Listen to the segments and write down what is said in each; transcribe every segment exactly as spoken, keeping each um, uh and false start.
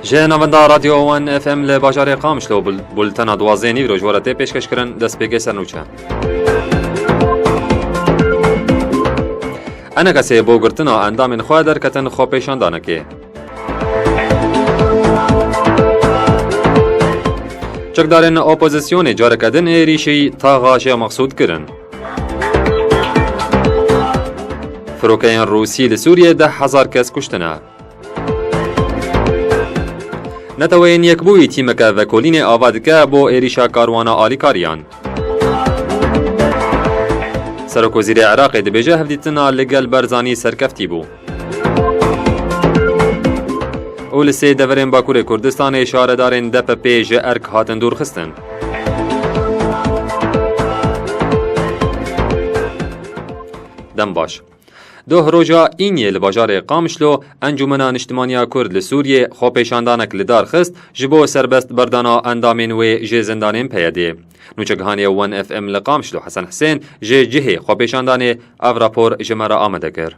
Ji navenda Radyo One F M li bajarê Qamişlo bul-, bultena duwazdeh nîvro ji we re tê pêşkêşkirin, destpêkê sernûçe. Enekesê bo girtina endamên xwe derketin xwepêşandanekê. Çekdarên opozisyonê careke din êrîşî taxa Şêx Mexsûd kirin. Firokeyên Rûsî li Sûriyê deh hezar kes kuştine. Neteweyên Yekbûyî tîmeke vekolînê ava dike bo êrîşa karwana alîkariyan. Serokwezîrê Iraqê dibêje hevdîtina li gel Barzanî serkeftî bû. Û li sê deverên Bakurê Kurdistanê şaredarên D P P ji erk hatin dûrxistin. Dem baş. Doh roja Îniyê li bajarê Qamişlo, Encûmena Niştimaniya Kurd li Sûriyê xwepêşandanek li dar xist, ji bo serbest berdana endamên wê ji zindanên P Y D'ê. Nûçegihanê One F M li Qamişlo Hesen Hisên ji cihê xwepêşandanê ev rapor ji me re amade kir.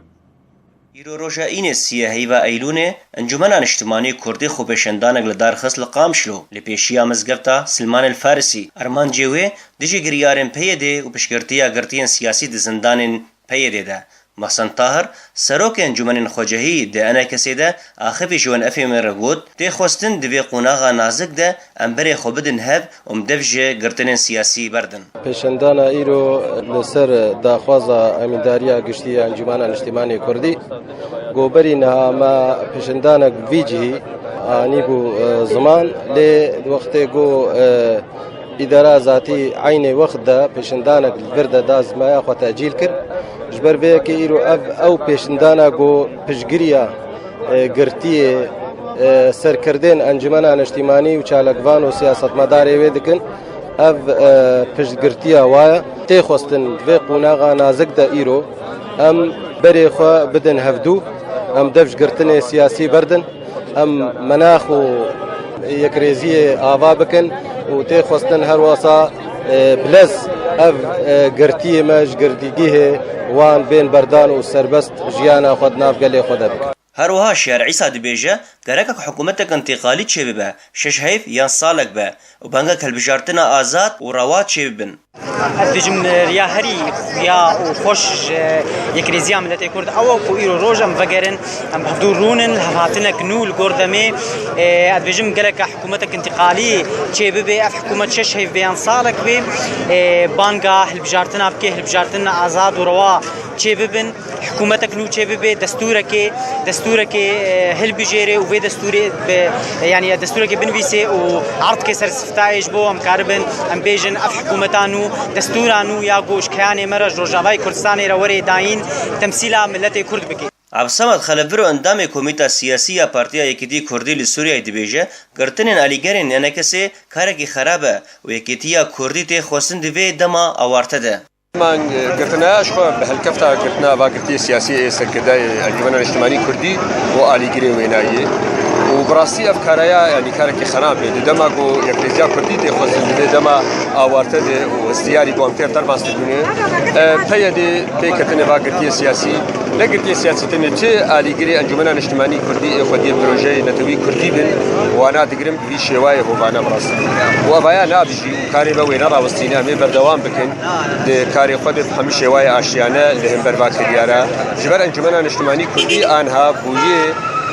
Îro roja Înê siyê heyva Eylûnê, Encûmena Niştimanî Kurdî xwepêşandanek li dar xist li Qamişlo, li pêşiya mizgefta Silman el Farisî. Armancê wê dijî giryarên P Y D'ê û piştgirtiya girtiyên siyasî di zindanên P Y D'ê de. Mehsen Tahir, serokê Encûmenên Xwecehî di enekesê de axivî ji One F M re got, tê xwestin di vê qonaxa nazik de em berê xwe bidin hev û em dev ji girtinên siyasî berdin. Pêşendana îro li ser daxwaza Emîndariya Giştî ya Encûmena Niştimanê Kurdî, ku berî niha me pêşendanek vî cihî anîbû, e, ziman, lê wextê ku, e, Îdara zatî eynê wext de pêşindanek li vir de da zimaya xwe tecîl kir. Ji ber vê yekê îro ev ew pêşindana ku piştgiriya, e, girtiyê, e, serkirdên Encumena Niştîmanî û çalakvan û siyasetmedarê wê dikin. Ev, e, piştgirtiya wa ye. Tê xwestin vê qonaxa nazik de îro em berê xwe bidin hevdû, em dev ji girtinê siyasî berdin. Em menax û yekrêziyê ava bikin û tê xwestin her wasa, e, bi lez ev, e, girtiyê me ji girtîgihê wan bên berdan û serbest jiyana xwe di nav gelê xwe de bikin. Her wiha Şiyar Îsa dibêje, gerek e ku hikûmetek întîqalî çêbibe, şeş heyv yan salek be û bangek hilbijartina azad û rewa çêbibin. Ez dibêjim, riya herî xuya û xweş ji Yekrêziya Miletê Kurd ew e ku îro roj em vegerin, em bi hevdû rûnin, li hevhatinek nû li gor demê, e, ez dibêjim gelek hikûmetek întîqalî çêbibe, ev hikûmet şeş heyv bê yan salek bê, e, banga hilbijartina bike, hilbijartina azad û rewa çêbibin. Hikûmetek nû çêbibe, destûrekê, destûrekê, e, hilbijêre û vê destûrê bi, e, yanî destûrekê binivîse û erdkê ser sifitayê ji bo em karibin, em bêjin, ev hikûmeta nû, destûra nû ya ku ji keyanê me re, ji Rojavayê Kurdistanê re were dayîn, temsîla miletê Kurd bike. Abdulsamed Xelefviro, endamê Komîta Siyasî ya Partiya Yekîtî Kurdî li Sûriyeyê dibêje, girtinên alîgerên enekesê karekî xerab e û Yekîtiya Kurdî tê xwestin di vê dema awarte de. Man, e, girtina ji xwe bi helkefta girtina va girtiyê siyasî ê serkirdeyê Encûmena Niştimanî Kurdî û alîgirê wênayê. Û bi rastî ev karaya, yanî karekî xerab e. Di dema ku Yekrêziya Kurdî tê xwestin di vê dema awarte de û hestiyarî ku em têr derbas dibûne, e, P Y D pêketinê va girtiyê siyasî, ne girtiyê siyasî tenê çi alîgirê Encûmena Niştimanî Kurdî ê xwediyê projeyê netewî Kurdî bin, wana digirin bi vî şêwayê hovane bi rastî. Û evaya nabijî û karê me wê nerawestîne, em ê berdewam bikin. Di karê xwe de bi hemî şêwayê aştiyane li hember va kiryara. Ji ber Encûmena Niştimanî Kurdî anha bûye,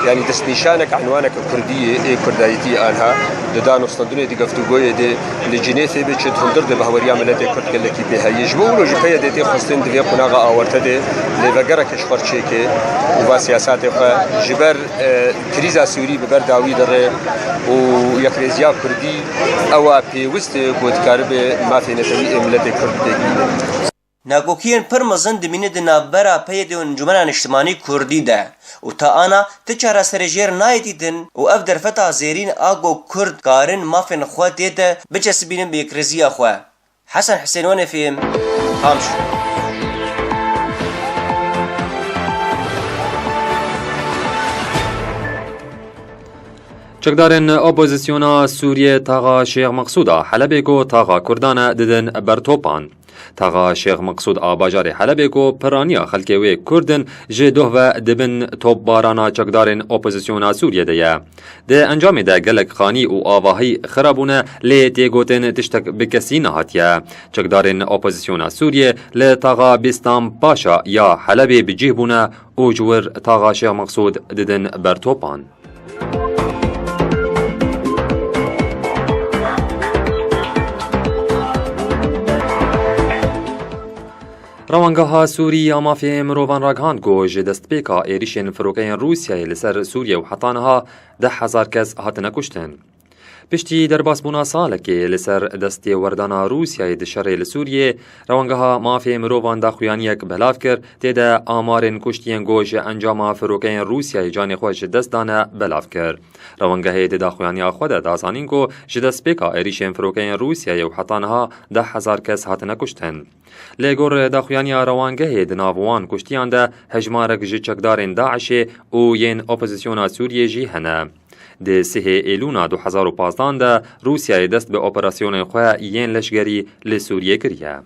yanî destnîşanek, enwanek Kurdî ye, ê Kurdayîtî anha. Di dan û standinê, di geftûgoyê de li Cinêfê be çi di hundir de bi haweriya miletê Kurd gelekî pê heye. Ji bo wilo jî P Y D tê xwestin di vê qonaxa awarte de lê vegereke ji xwe çêke û va siyasatê xwe ji ber, e, krîza Sûrî bi ber dawî dire û yekrêziya Kurdî ew a pêwist e ku dikaribe mafê netewî ê miletê Kurd pêk bîne. Nakokiyên pir mezin dimîne di navbera P Y D û Encûmena Niştimanî Kurdî de û ta ana ti çareserê jêr nayê dîtin û ev derfeta zêrîn a ku Kurd karin mafên xwe tê de biçesibînin bi yekrêziya xwe. Hesen Hisên, One F M, Qamişlo. Çekdarên opozisyona Sûriyê taxa Şêx Mexsûda Helebê ku taxa Kurdan e didin ber topan. Taxa Şêx Meqsûd a bajarê Helebê ku piraniya xelkê wê Kurd in, ji doh ve di bin topbarana çekdarên opozisyona Sûriyê de ye. Di encamê de gelek xanî û avahî xira bûne, lê tê gotin tiştek bi kesî nehatiye. Çekdarên opozisyona Sûriyê li taxa Bîstan Paşa ya Helebê bi cih bûne û ji wir taxa Şêx Meqsûd didin ber topan. Rewangeha Sûrî ya Mafê Mirovan ragihand ku ji destpêka êrîşên firokeyên Rûsyayê li ser Sûriye û heta niha deh hezar kes hatine kuştin. Piştî derbasbûna salekê li ser destêwerdana Rûsyayê di şerê li Sûriyê, Rewangeha Mafê Mirovan daxuyaniyek belav kir, tê de amarên kuştiyên ku ji encama firokeyên Rûsyayê canê xwe ji dest dane belav kir. Rewangehê di daxuyaniya xwe de da zanîn ku ji destpêka êrîşên firokeyên Rûsyayê û heta niha deh hezar kes hatine kuştin. Li gor daxuyaniya rewangehê di nav wan kuştiyan de hejmarek ji çekdarên DAIŞê û yên opozisyona Sûriyê jî hene. Di sihê Êlûna du hezar û pazdeh de Rûsyayê dest bi operasyonên xwe yên leşgerî li Sûriyê kiriye.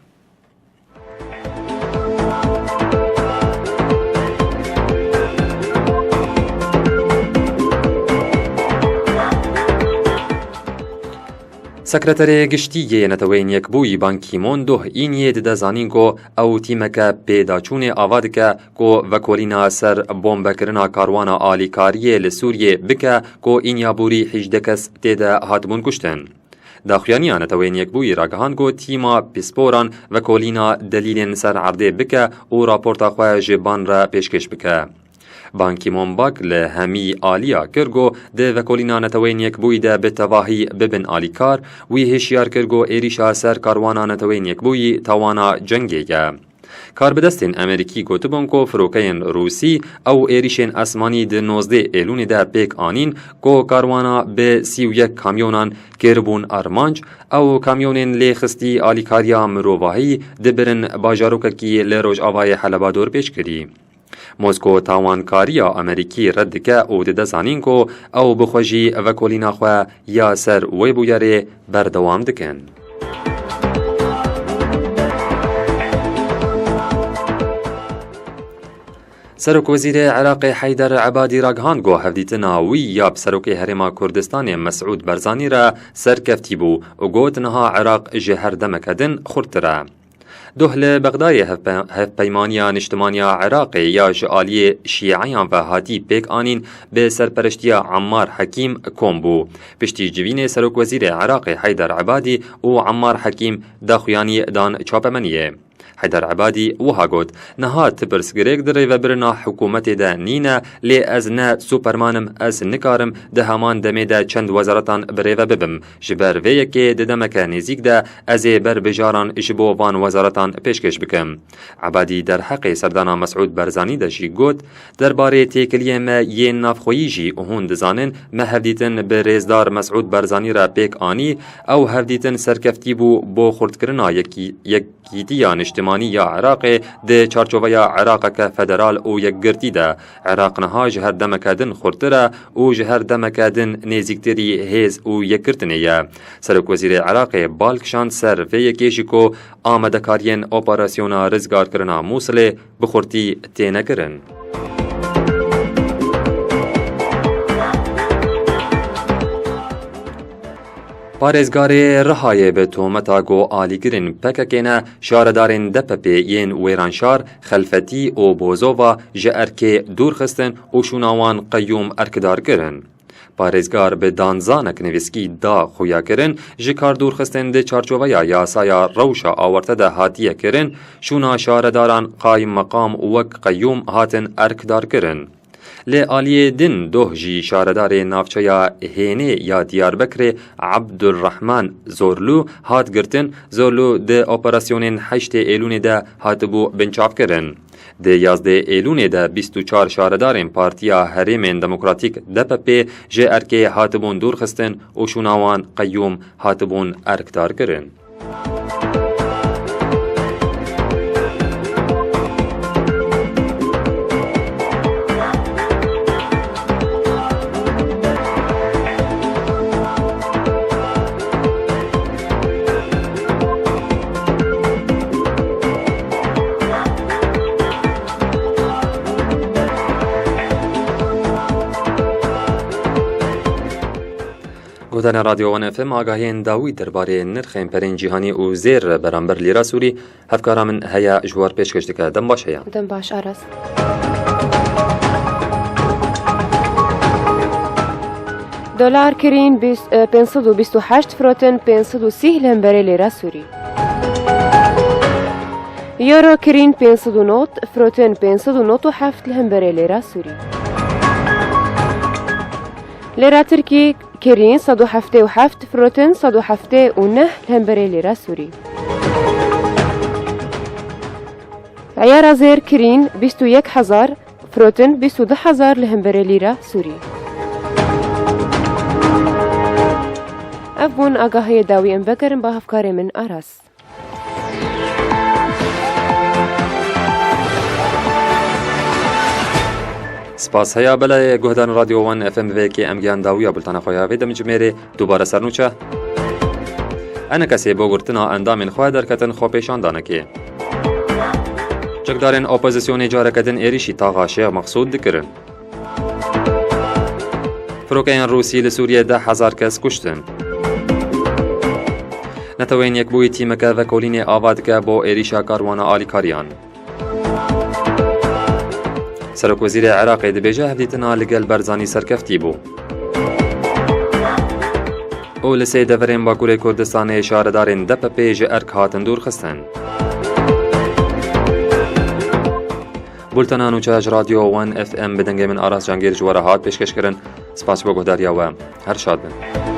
Sekreterê Giştî yê Neteweyên Yekbûyî Ban Ki-moon doh îniyê dide zanîn ku ew tîmeke pêdaçûnê ava dike ku vekolîna ser bombekirina karwana alîkariyê li Sûriyê bike ku îniya borî hejdeh kes tê de hatibûn kuştin. Daxuyaniya Neteweyên Yekbûyî ragihand ku tîma pisporan vekolîna delîlên ser erdê bike û raporta xwe ji Ban re pêşkêş bike. Ban Ki-moon bak li hemî aliya kir ku di vekolîna Neteweyên Yekbûyî de bi tevahî bibin alîkar, wî hişyar kir ku êrîşa ser karwana Neteweyên Yekbûyî tawana cengê ye. Karbidestên Amerîkî gotibûn ku firokeyên Rûsî ew êrîşên esmanî di nozdeh Êlûnê de pêk anîn ku karwana bi sî û yek kamyonan kiribûn armanc, ew kamyonên lê xistî alîkariya mirovahî dibirin bajarokekî li rojavayê Heleba dorpêçkirî. Mosko tawankariya Amerîkî red dike û dide zanîn ku ew bi xwe jî vekolîna xwe ya ser wê bûyerê berdewam dikin. Serokwezîrê Iraqê Heyder Ebadî ragihand ku hevdîtina wî ya bi Serokê Herêma Kurdistanê Mesûd Barzanî re serkeftî bû û got, niha Iraq ji her demeke din xurttir e. Doh li Bexdayê hevpe-, Hevpeymaniya Niştimaniya Iraqê ya ji aliyê Şîeyan ve hatî pêk anîn bi serpereştiya Ammar Hekîm kom bû. Piştî civînê Serokwezîrê Iraqê Heyder Ebadî û Ammar Hekîm daxuyanî dan çapemeniyê. Heyder Ebadî wiha got, niha ti pirsgirêk di rêvebirina hikûmetê de nîne, lê ez ne Superman im, ez nikarim di heman demê de çend wezaretan bi rêve bibim. Ji ber vê yekê di demeke nêzîk de ez ê berbijaran ji bo van wezaretan pêşkêş bikim. Ebadî derheqê serdana Mesûd Barzanî de jî got, derbarê têkiliyê me yên navxweyî jî hûn dizanin, me hevdîtin bi rêzdar Mesûd Barzanî re pêk anî, ew hevdîtin serkeftî bû bo xurtkirina yekî-, yek-, Yekîtiya Niştimanî ya Iraqê di çarçoveya Iraqeke federal û yekgirtî de, Iraq niha ji her demeke din xurttir e û ji her demeke din nêzîktirî hêz û yekgirtinê ye. Serokwezîrê Iraqê bal kişand ser vê yekê jî ku amadekariyên operasyona rizgarkirina Mûsilê bi xurtî têne kirin. Parêzgarê Rihayê bi tometa ku alîgirên P K K ne, şaredarên D P P yên Wêranşar, Xelfetî û Bozova ji erkê dûr xistin û şûna wan qeyûm erkdar kirin. Parêzgar bi danzanek nivîskî da xuyakirin, ji kar dûrxistin di çarçoveya yasaya rewşa awarte de hatiye kirin, şûna şaredaran qayîm meqam wek qeyûm hatin erkdar kirin. Li aliyê din doh jî şaredarê navçeya Hênê ya Diyarbekirê Abdurrahman Zorlu hat girtin. Zorlu di operasyonên heştê Êlûnê de hatibû binçavkirin. Di yazdeh Êlûnê de bîst û çar şaredarên Partiya Herêmên Demokratîk D P P ji erkê hatibûn dûrxistin û şûna wan qeyûm hatibûn erkdar kirin. Guhdarên Radyo One F M, agahiyên dawî derbarê nirxên perên cîhanî û zêr beramber lîra Sûrî, hevkara min Heya ji we re pêşkêş dike. Dem baş, Heya. Dem baş, Aras. Dolar kirîn bîst, e, pênc sed û bîst û heşt, firotin pênc sed û sî li hemberê lêra Sûrî. Euro kirîn pênc sed û nod, firotin pênc sed û nod û heft li hemberê lêra Sûrî. Lêra Tirkî kirîn sed û heftê û heft, firotin sed û heftê û neh li hemberê lêra Sûrî. Eyara zêr kirîn bîst û yek hezar, firotin bîst û du hezar li hemberê lîra Sûrî. Ev bûn agahiyê dawî, em vegerin ba hevkarê min Aras. Spas, Heya. Belê guhdarên Radyo One F M, vê yekê em gihan dawiya bultana xwe ya vê demjimêrê. Dubare sernûçe. ENKSê bo girtina endamên xwe derketin xwepêşandanekê. Çekdarên opozisyonê careke din êrîşî taxa Şêx Mexsûd dikirin. Firokeyên Rûsî li Sûriyê deh hezar kes kuştin. Neteweyên Yekbûyî tîmeke vekolînê ava dike bo êrîşa karwana alîkariyan. Serokwezîrê Iraqê dibêje hevdîtina li gel Barzanî serkeftî bû. Û li sê deverên Bakurê Kurdistanê şaredarên D P P ji erk hatin dûrxistin. Bultena nûçe ji Radyo One F M bi dengê min Aras Cangêr ji we re hat pêşkêşkirin. Spas bo guhdariya we. Her şad bin.